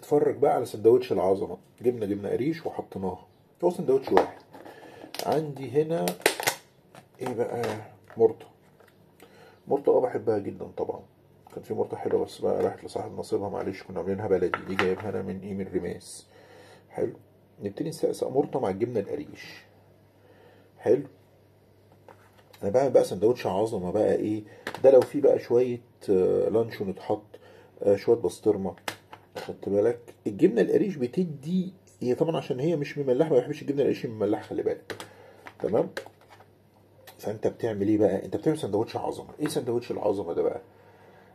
اتفرج بقى على سندوتش العظمة. جبنا جبنه قريش وحطيناها، هو سندوتش واحد. عندي هنا ايه بقى؟ مرطه. مرطه بحبها جدا طبعا. كان في مرطه حلوة بس بقى راحت لصاحب نصيبها، معلش كنا عاملينها بلدي، دي جايبها انا من ايه؟ من ريماس. حلو. نبتدي نسقسق مرطه مع الجبنة القريش. حلو. انا بعمل بقى سندوتش عظمه بقى ايه ده، لو في بقى شوية لانشون اتحط، شوية بسطرمه، خدت بالك. الجبنة القريش بتدي، هي طبعا عشان هي مش مملحه، ما بحبش الجبنة القريش المملحه، خلي بالك. تمام. فانت بتعمل ايه بقى؟ انت بتعمل سندوتش عظمه. ايه سندوتش العظمة ده بقى؟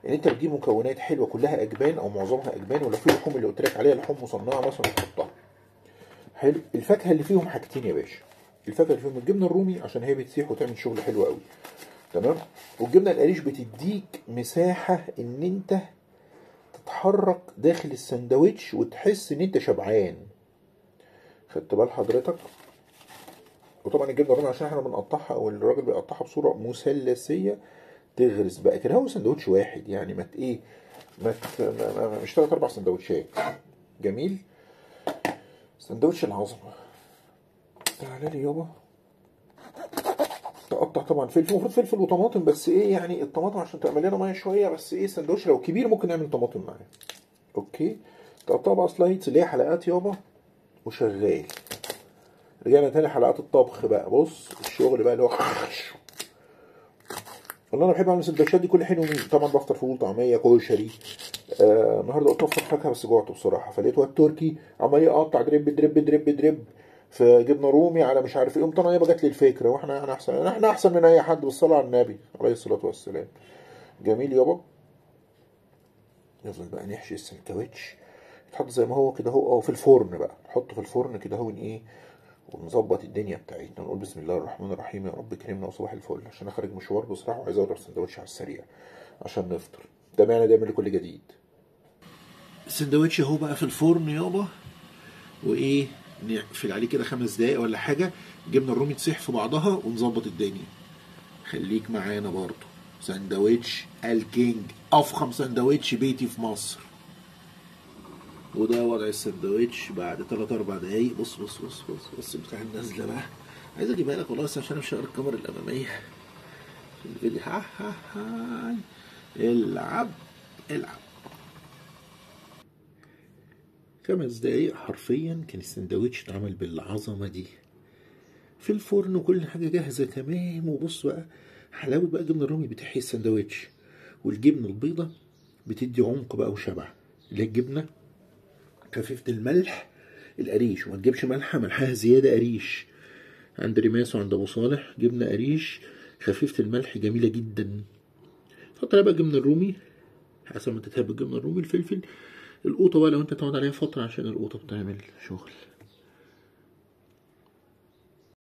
ان انت بتجيب مكونات حلوة كلها اجبان او معظمها اجبان، ولو في لحوم اللي قلت لك عليها لحوم مصنعه مثلا تحطها. حلو. الفاكهة اللي فيهم حاجتين يا باشا، الفاكهة اللي فيهم الجبنة الرومي عشان هي بتسيح وتعمل شغل حلو قوي. تمام. والجبنه القريش بتديك مساحة ان انت تتحرك داخل السندوتش وتحس ان انت شبعان. خدت بال حضرتك؟ وطبعا الجبنة الرومي عشان احنا بنقطعها او الراجل بيقطعها بصورة مثلثيه تغرس بقى كده. هو سندوتش واحد يعني، ما ايه، ما مش 3 4 سندوتشات. جميل. سندوتش العظمة. تعالى لي يابا. تقطع طبعا فلفل، المفروض فلفل وطماطم، بس ايه يعني الطماطم عشان تبقى مليانة مية شوية، بس ايه سندوتش لو كبير ممكن نعمل طماطم معاه. okay. تقطع بقى slices اللي هي حلقات يابا، وشغال. رجعنا تاني حلقات الطبخ بقى. بص الشغل بقى اللي هو والله انا بحب اعمل السندوتشات دي كل حين ومين. طبعا بفطر فول طعميه كشري. النهارده قلت افطر فاكهة بس جوعت بصراحة، فلقيت واد تركي عمال يقطع درب درب درب درب في جبنه رومي على مش عارف ايه. قمت انا يابا جت لي الفكرة، واحنا انا احسن، احنا احسن من اي حد، بالصلاة على النبي عليه الصلاة والسلام. جميل يابا. نفضل بقى نحشي السندوتش، يتحط زي ما هو كده اهو في الفرن بقى، نحطه في الفرن كده اهو ايه، ونظبط الدنيا بتاعتنا، نقول بسم الله الرحمن الرحيم يا رب كرمنا وصباح الفل، عشان انا خارج مشوار بصراحة وعايز اضرب سندوتش على السريع عشان نفطر. تابعنا دايما لكل جديد. السندوتش اهو بقى في الفرن يابا، وايه نقفل عليه كده 5 دقايق ولا حاجة، الجبنة الرومي تسيح في بعضها ونظبط الدنيا. خليك معانا برضو. سندوتش الكينج، افخم سندوتش بيتي في مصر. وده وضع السندوتش بعد 3 4 دقايق. بص بص بص بص بص بتاع النازلة بقى، عايز اجيبها لك والله بس عشان انا مش هقرا الكاميرا الامامية في الفيديو. ها ها ها، العب العب. 5 دقايق حرفيا كان السندوتش اتعمل بالعظمة دي في الفرن، وكل حاجة جاهزة تمام. وبص بقى حلاوة بقى الجبنة الرومي بتحيي السندوتش، والجبنه البيضة بتدي عمق بقى وشبع، اللي هي الجبنة خفيفة الملح القريش، وما تجيبش ملحة، ملحها زيادة قريش. عند ريماس وعند ابو صالح جبنه قريش خفيفة الملح جميلة جدا. تحط عليها بقى الجبنة الرومي حسب ما انت تحب الجبنة الرومي، الفلفل، القوطه بقى لو انت تقعد عليها فترة عشان القوطه بتعمل شغل.